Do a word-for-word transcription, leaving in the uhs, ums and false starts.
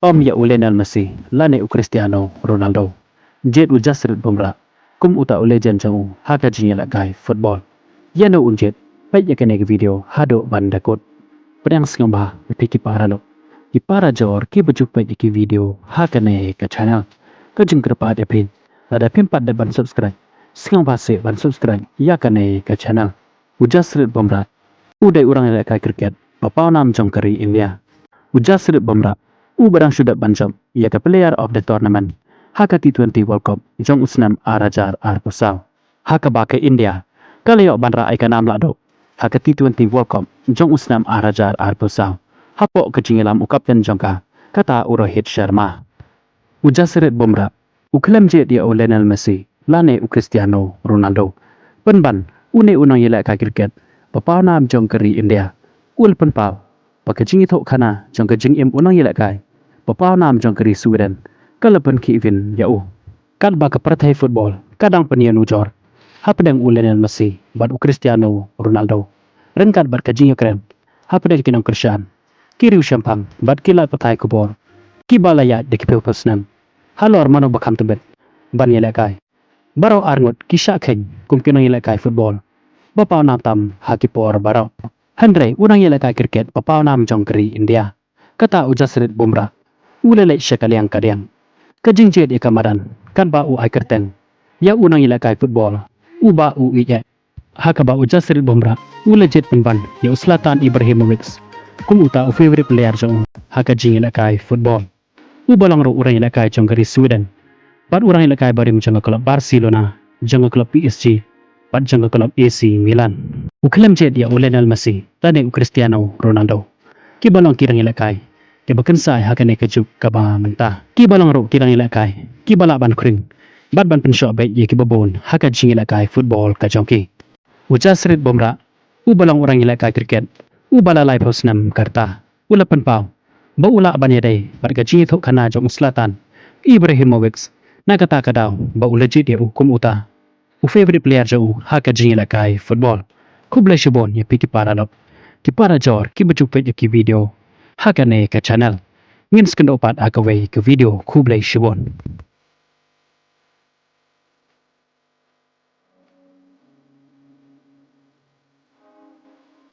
Ym ïa u Lionel Messi lane u Cristiano Ronaldo, jied u Jasprit Bumrah kum uta u legend jong u ha ka jingïalehkai football. Ïa no un jied? Peit ïa kane ka video haduh ban da kut. Pdiang sngewbha ïa phi ki para lok, ki para jor kiba ju peit ïa ki video ha kane ka channel. Ka jingkyrpad ïa phi, lada phim pat dep ban subscribe, sngewbha seh ban subscribe ïa kane ka channel. U Jasprit Bumrah u dei u nongïalehkai cricket ba paw nam jong ka ri India. U Jasprit Bumrah u ba dang shu dep ban jop ïa ka Player of the Tournament ha ka T twenty World Cup jong u snem ar hajar arphew saw, ha kaba ka India ka la ïoh ban rah ïa ka nam lahduh ha ka T twenty World Cup jong u snem ar hajar arphew saw, hapoh ka jingïalam u captain jong ka, kata u Rohit Sharma. U Jasprit Bumrah u khlem jied ïa u Lionel Messi lane u Cristiano Ronaldo. Pynban, une u nongïalehkai cricket ba paw nam jong ka ri India u la pynpaw ba ka jingïathuhkhana jong ka jingim u nongïalehkai ba paw nam jong ka ri Sweden ka la pynkhih vin ïa u. Katba ka pyrthei football ka dang pynïanujor hapdeng u Lionel Messi bad u Cristiano Ronaldo, ryngkat bad ka jingïakren hapdeng ki nongkyrshan, ki riew shemphang bad ki lad pathai khubor kiba la ïaid da ki phew phew snem halor mano ba kham tbit ban ïalehkai. Baroh arngut ki shah kheiñ kum ki nongïalehkai football ba paw nam tam ha ki por baroh. Hynrei u nongïalehkai cricket ba paw nam jong ka ri India, kata u Jasprit Bumrah, u la leit sha ka liang ka diang. Ka jingjied ïa ka madan katba u ai kyrteng ïa u nongïalehkai football uba u ïeit. Ha kaba u Jasprit Bumrah u la jied pynban ïa u Zlatan Ibrahimovic kum uta u favourite player jong u ha ka jingïalehkai football. U ba long ruh u nongïalehkai jong ka ri Sweden bad u nongïalehkai barim jong ka club Barcelona, jong ka club P S G bad jong ka club A C Milan. U khlem jied ïa u Lionel Messi lane u Cristiano Ronaldo, kiba long ki nongïalehkai kiba kynsai ha kane ka juk kaba mynta, kiba long ruh ki nongïalehkai kiba lah ban khring bad ban pynshoh beit ïa kiba bun ha ka jingïalehkai football ka jong ki. U Jasprit Bumrah u ba long u nongïalehkai cricket uba la laiphew snem ka rta u la pynpaw ba u lah ban ïadei bad ka jingïathuhkhana jong u Zlatan Ibrahimovic, na kata ka daw ba u la jied ïa u kum uta u favourite player jong u ha ka jingïalehkai football. Khublei shibun ïa phi ki para lok, ki para jor kiba ju peit ïa ki video ha kane ka channel. Ngin sa kynduh pat ha kawei ka video. Khublei shibun.